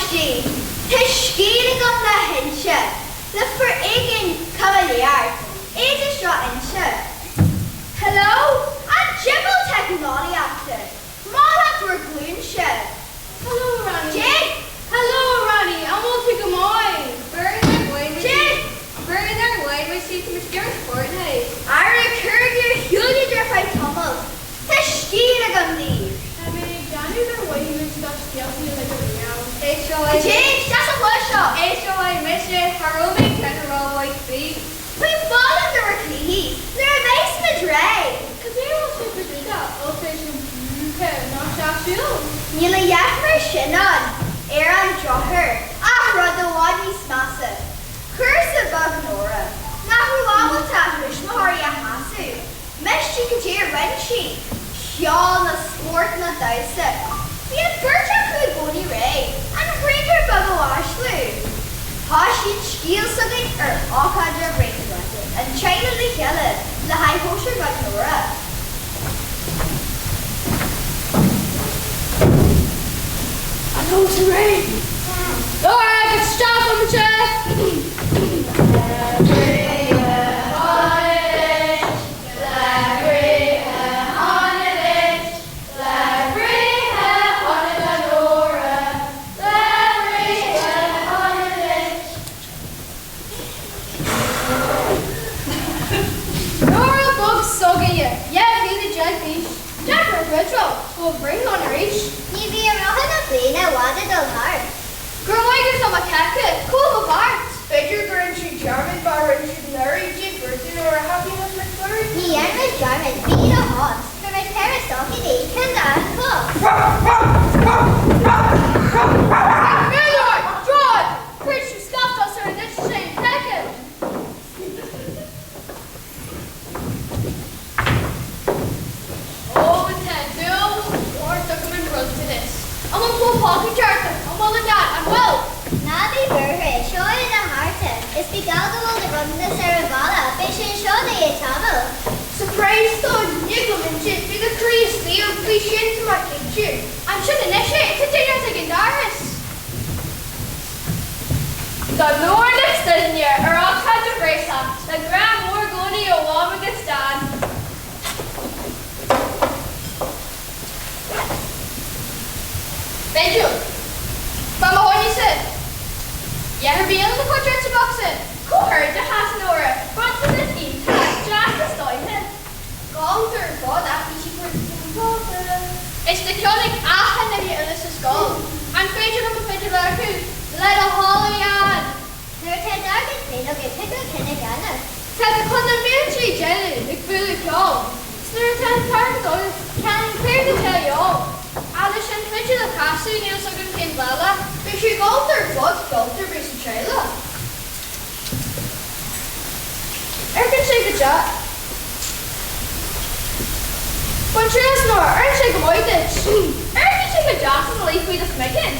Páistí, tá scéal agam le hinse, le fear éigin caimiléir, éide seo inse. Hello, an diabhal teicneolaíochta, mallacht bhur glúinse. Hello a Ronnie. Dé! Hello a Ronnie, an bhfuil tú go maith? B'fhearr nár bhain muid Dé! B'fhearr nár bhain muid sí, tá muid ag imirt Fortnite. Ara, cuirigí ar shiúl iad ar feadh tamaill. Tá scéal agam daoibh. Tá mé ag déanamh gur mhothaigh muid do scéaltaí uilig a bhí ann. Éisteoidh. Cad é? Isteach sa chlós seo! Éisteoidh mise, cha raibh mé ceann a rá uaidh faoi. Faoi foghlaim do bhur cluichí nuair a bheas muid réidh. Cad é a bhfuil sé go dtí bhfuil sé sin púca ná seasúil? Níl a dhath mar sin ann, ar an drochuair, ach rud i bhfad níos measa. Cúrsa beag Nóra, nach raibh ábalta a thuismitheoirí a shásamh, miste cad é a rinne sí, ceol ná spórt ná damhsa. Bhí an bheirt acu i gcónaí réidh an créatúr beag a mhaslú. Thoisigh an scéal s'againn ar ócáid a bhreithlae, an teaghlach le chéile le haghaidh chóisir bheag Nóra. An chóisir réidh? Nóra, gabh isteach bomaite! Le breithe shona duit, le breithe shona do Nóra, le breithe shona duit. Nóra beag s'againne, 12 bhliain d'aois, deacair a chreidbheáil go bhfuil breithlá ann arís. Ní bhíonn rotha na bliana i bhfad ag dul thart. Go raibh maith agat, a mo cheaca, cá bhfuil mo bheart? B'fhéidir gur rinne siad dearmad má rinne siad anuraidh, Dé dúirt Nóra Happy Meals McFlurry. Ní dhearna muid dearmad, bhí do shás, Chuir muid péire stocaí ceann d'achan chás. Milleoir! Drod! Cuireann tú scaifte as ar anois sé an peaca! Ó, tá dúil mhór agam i mbronntanas. An bhfuil fón póca ceart agam? An bhfuil a Dad? An bhfuil? Ná bí buartha, seo é do chárta. Is bí gall go bhfuil do bhronntanas ar an bhalla, beidh sé anseo i ndiaidh tamaill. Surprise don ní go mbíonn bhí do chroí istigh ann faoi sin tá mé cinnte. Ansin anois é, tá duine ag an doras. Do Nóra Nic Suibhne ar ócáid a breithlá, le grá mór i gcónaí ó Mham agus Daid. Beidiúil. Fá mo choinne-sa. Dheartháir bíonn na cuid de bhocsa. Comhghairdeas a Nóra, bronntanas iontach deas is dóiche. Galánta ar fad ach bhí sí cuid fón póca. Is tá ceann ag achan duine eile sa scoil. An féidir liom an fidil a acu? Le do thoil a Dhaid! Nuair atá d'airgead féin agat, thig leat ceann a cheannach. Tá do chun na mílte ag déanamh, ag bualadh ceoil. 'S nuair atá an t-airgead agat, ceannaigh céard atá de dhíth. Ach leis an bhfidil a chasadh, níl 's agam cén bealach. Beidh sé galánta ar fad, galánta ar bith sa teaghlach. Amharcann sé go deas. Bain triail as Nóra, oireann sé go maith duit. Amharcann sé go deas ina luí faoi do chmigeann.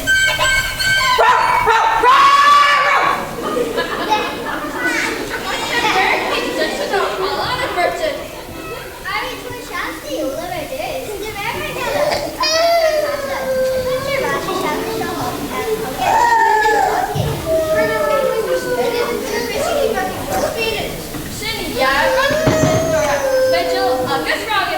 Sin fidil agus ranganna.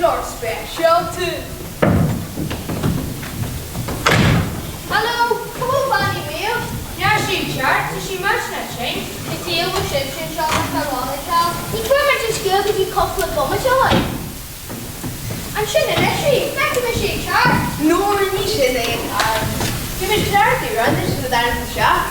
fiidleoir speisialta. Hello, cá bhfuil Bean Uí Bhaoill? Níl sí ceart, tá sí millteanach tinn. Cad chuige a bhfuil sibhse anseo nach tá Ron anseo? Ní fuair muid an scéal go dtí cúpla bomaite ó shin. Ansin anois í, feicfidh mise í ceart. Nóra ní sin é atá ann. Bhí muid ag labhairt faoi Ron anois le dara isteach.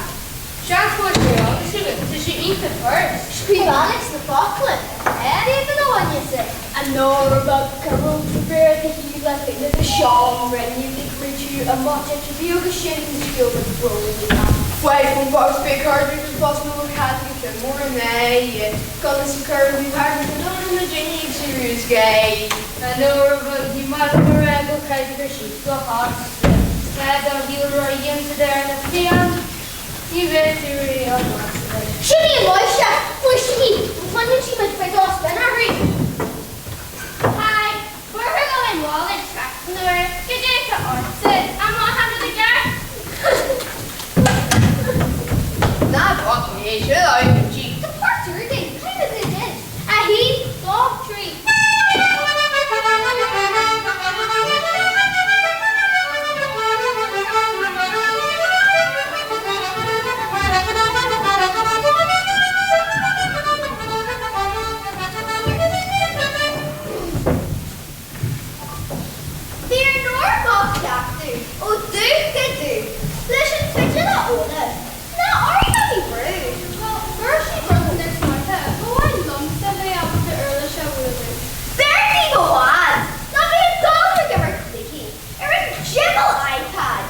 Seans go bhfuil sé eolas agat, tá sé iontach furast. Scríobh Alex na focla. Ar éigean a bhaineas-sa. A Nóra bheag, cá raibh tú ar do thaobh le féile de Seán Rinneadh ag réitiú a mba de bhí agus sin an scéal beag bróin atá. Faigh phumpa agus beidh cairde agus bás nó cead ag an mór in aghaidh conas a chur bhí thart na dóna na daoine ag serious gay. A Nóra bheag, ní maith liom a rá go caithfidh gur siad go hasta. Leath dá shaol ródhéanta dar le Fionn, ní bheidh tú riamh measa leis. Sin í an mháistreás! Cloistigí! An gcluineann sí muid faoi do spin uirthi! Hi! Buartha go bhfuil mall ag teacht nuair go dté tá ortsa, an maith an rud i gceart? Ná bac é sin a fhaighimid. Tá páirt úr againn, caithfidh muid é déanamh. 1, 2, 3. Bhí ar Nóra bheag cleachtadh ó dhúch go dúch leis an bhfidil a fhoghlaim, ná uirthi a bhí brú. Bhuel, fuair sí bronntanas maith, ba mhaith liomsa bheith ábalta uirlis a bhualadh. B'fhearr di i bhfad ná bheith ag dul ag imirt cluichí ar an diabhal iPad.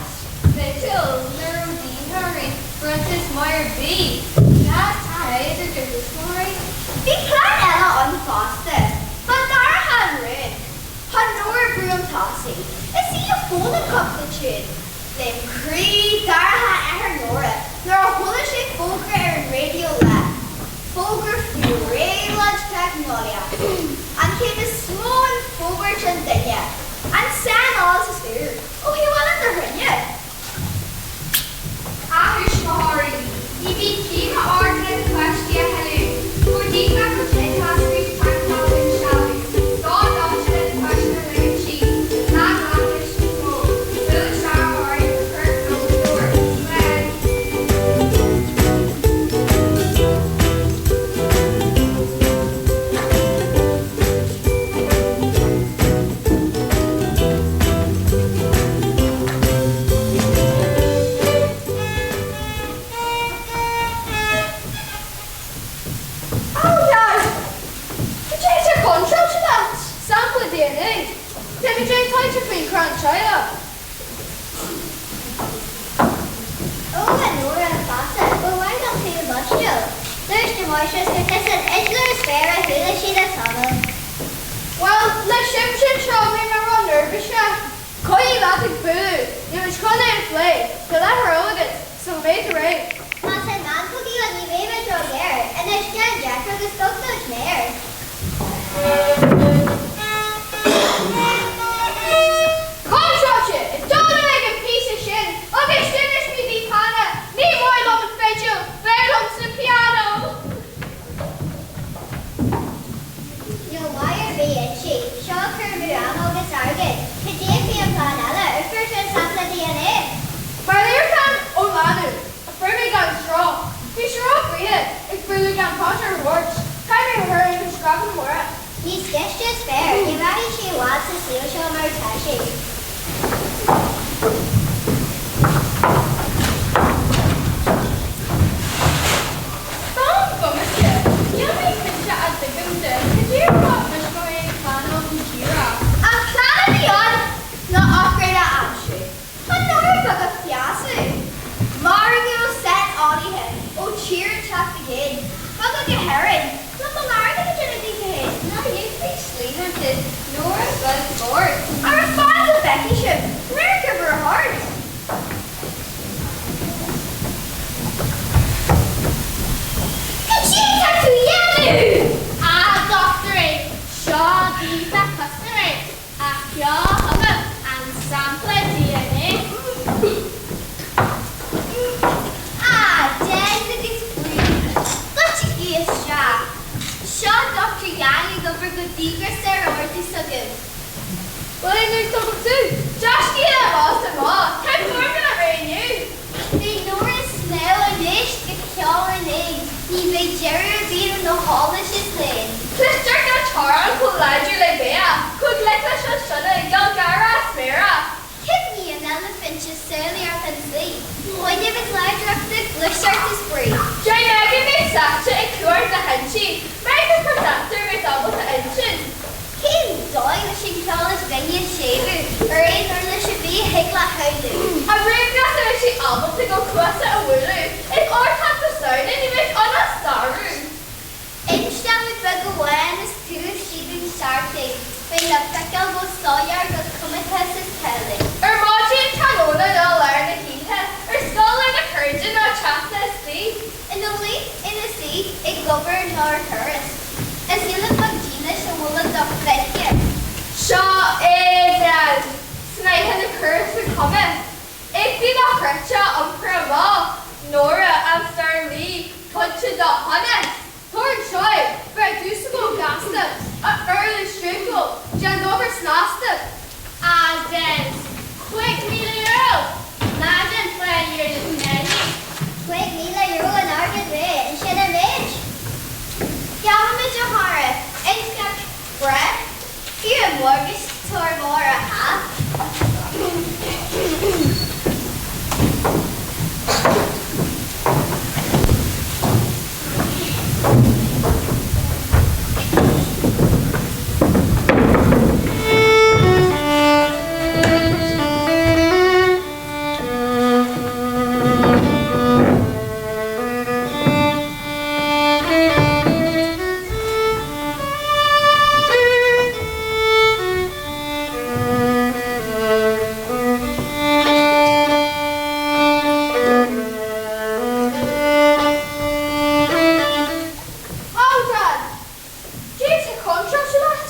Fidil, ní raibh díth uirthi, bronntanas maith ar bith, ná tada do thuismitheoirí. Bhí plean eile ann fosta. Ba dorcha an rún. Tá Nóra ag brú an tosaigh. Is í a foghlaim cúpla tiún. Léim croí dorcha athair Nóra nuair a chuala sé fógra ar an raidió lá. Fógra faoi réabhlóid teicneolaíochta. An chéim is mó in forbairt an duine. An saineolas is úr ó thaobh eile na cruinne. A thuismitheoirí, ní bhíonn céim ard le do pháistí a thuilleadh. Go díreach go téann táscairí teicneolaíochta ag sealbhú. Dá dóite le do pháiste a ligean síos, ná glac leis níos mó. Buail isteach orainn, cuir clóstór. Slán. Ó Dad! Cad é atá contráilte leat? Sampla DNA. Tá mé ag déanamh taighde faoin chrann teaghlaigh. Ó a Nóra, feasa, ba mhaith liom tú a bhaisteadh. Dúirt an mháistreás gur tusa an fhidléir is fearr a chuala sí le tamall. Bhuel, le sibhse anseo bhí mé ró-neirbhíseach. Coinnigh leat ag bualadh, níl muid chun é a phlé, tá leathuair agat, so beidh tú réidh. Má tá meantógaí ann ní bheidh muid ró-ghéar, anois déan deifir agus gabh do sméar. Contráilte, ag dul ar aghaidh an píosa sin agus d'inis mé daoibh cheana, ní maith liom an fidil, b'fhearr liomsa an pianó! Nó maith ar bith inti. Seo cur amú ama agus airgid. Cad é faoi an plean eile? Ar fuair tú an sampla DNA? Mar léiriúchán ón lánúin a fuair mé chomh láidir le béar, chomh glic leis an sionna, gealgháireach is meidhreach. Cuimhnigh an eilifint is samhlaíocht an tsaoi, fuinneamh is láidreachta, gluaiseacht is brí. Deir Megan bheith sáite ag cumhacht na hinsí, mar gur predator bheith ábalta insint. Cén dóigh leis an ceol is binne a séimhiú ar aon uirlis ar bith a thig leat shamhlú? An réamhghas a bheidh sí ábalta go cluasa a bhualadh, ag Ardteastas Samhna ní bheadh ann ach sárú. Instealladh beag amháin is taobh siad den searcaigh, beidh le feiceáil go soiléir go coimeádtas is teaghlaigh. Ar maidin, tráthnóna nó i lár na hoíche, ar scoil lena cairde nó teachta istoíche. Ina luí, ina suí, ag obair nó ar thuras, is eilifint bheag dílis a bhfuil dochreidte. Seo é Dan, snáithe na cúrsa cuma, Éachtaí dochreidte a iompar amach, Nóra, an fear Lee, Pointe do shonas! Tabhair anseo é! Beir tús go gasta! A uirlis stiúideo! Déan d'obair snasta! A Des, €5,000! Ná déan faillí ar na táillí! €5,000 in airgead réidh, an sin an méid? Geallaimid, a chara, inscneacht bhreá, Fiú i morgáiste mór a shá. Ó, Dad! Cé tá contráilte leat?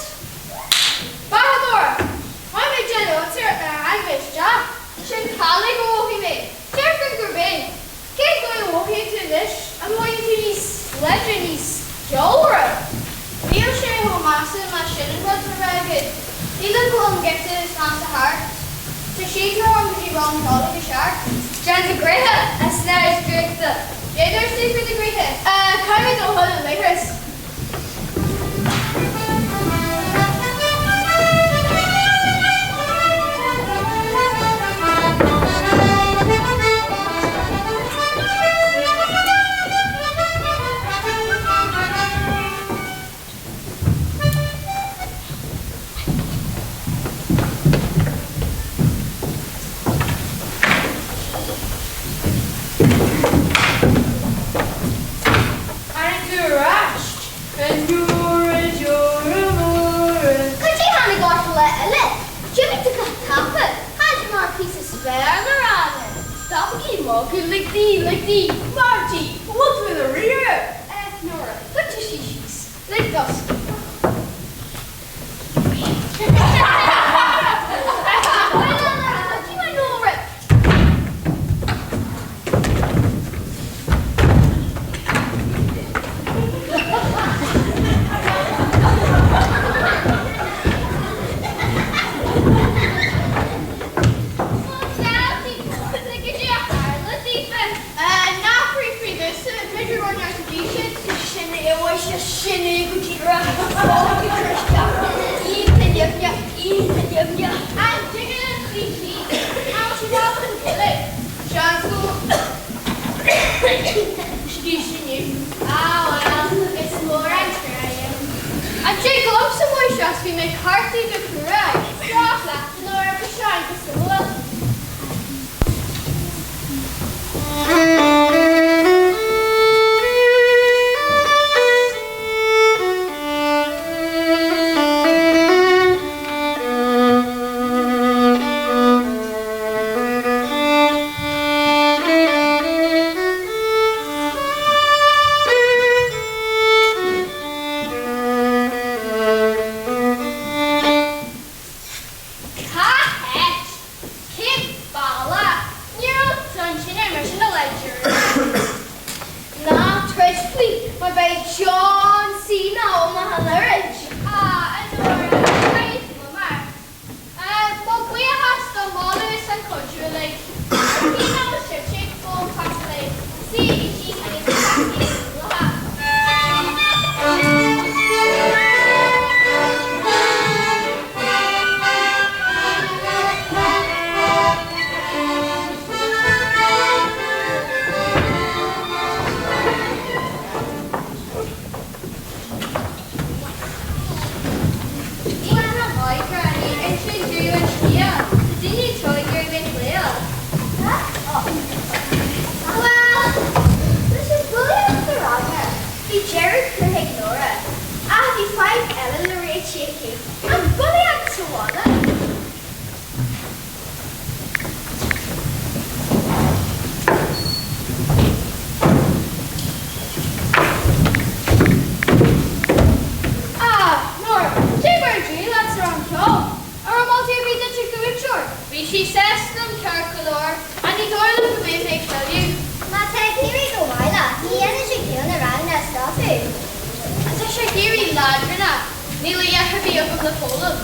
Beatha Nóra! Caithfidh mé déanamh ionsaí ort nuair a thagann mé isteach. Sin calaidh go mhothaigh mé. Déarfainn gurb é. Cén dóigh a mhothaíonn tú anois? An mothaíonn tú níos láidre, níos ceolmhaire? Níl sé chomh measa más sin an rud a rá agat. Sílim go bhfuil an giota is measa thart. Tá siad orm go dtí rang ceoil ag a seacht. Déan do ghnoithe, a shnáithe draíochta. Cad dúirt tú faoi do ghnoithe? Caithfidh mé dul chun an leithris. Tháinig tú ar ais, a Nóra Deora Móra. Cad é tháinig ort lá eile? D'imigh tú go tapa, tháinig mar píosa spéir le rana. Stopaigí ag magadh, lig di, lig di, Marty, an bhfuil tú i ndáiríre? A Nóra, goitse sí síos, lig dos. Sin é uaidh sin é go díreach. Fág ag cur isteach. Iontach nimhneach, iontach nimhneach. An dtuigeann an chaoi sí? An bhfuil siad ábalta an tuilleadh? Seans go dtí sin é. Ah bhuel, is mór an trua é. An dtig liomsa mhaoirseacht bhí mé cartaí go cruaidh. Droch leat, a Nóra, ba sean go suimiúil. Cá háit? Cén bealach? Ní raibh tonn sin ar mise na lá deireanach. Ná troid faoi mar beidh John Cena ó mo an oiread. Ah, a Nóra, caithfidh tú amach. Mo bhuíochas don mholadh is an cuidiú uilig. Cé nach bhfuil sibhse ag foghlaim cosúil le suígí síos agus caithigí an luaithe. mise ag éirí leadránach, níl a dhath ar bith agam le foghlaim.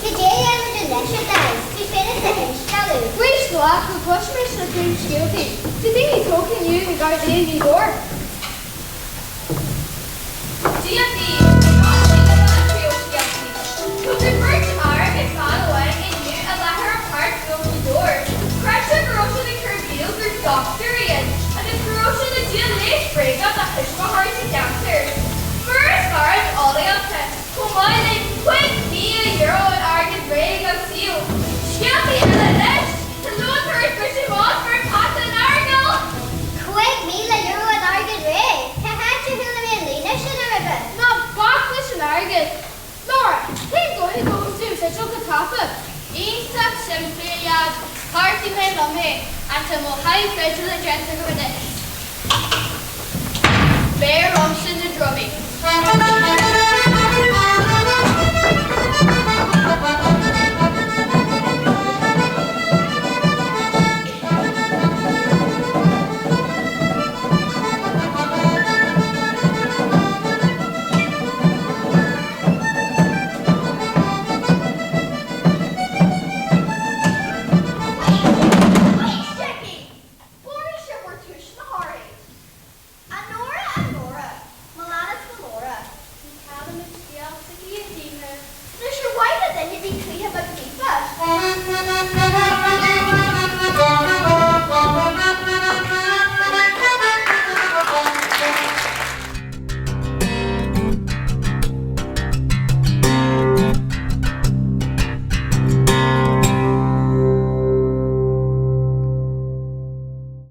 Cad é a dhéanfaimid anois, a Dhaid? Tú féin is do instealladh. Faoi shliocht go gcloisfimis na príomhscéaltaí, tá daoine tógtha inniu i nGardaí Ghaoth Dobhair. Dia daoibh, seo chugaibh na príomhscéaltaí. Tugadh beirt fhear agus bean amháin inniu i láthair i bPáirc Ghnó Ghaoth Dobhair. Creidtear go raibh siad ag cur i gcéill gur dochtúirí iad agus go raibh siad ag díol leigheas bréagach do thuismitheoirí sa gceantar. Fuarthas fearas eolaíochta chomh maith le €5,000 in airgead réidh gan suíomh. Scéaltaí eile anois, tá leon tar éis briseadh amach ar an peata in Earagail! €5,000 in airgead réidh? Cá háit a chuala mé an líne sin roimhe? Ná bac leis an airgead! Nóra, cén dóigh a dtógann tú an teideal chomh tapa? Iontach simplí, a Dhaid. Ceartfaidh mé liom é, ach tá mo thaifeadadh déanta agam anois. Beir ormsa na drumaí. Wait, Jackie! Fuair sibh bhur tuismitheoirí. A Nóra, a Nóra, mo lean is mo Nóra. Ní chaillimid scéal s'aici a choíche. Anois ar mhaith le duine ar bith cluiche beag píopa?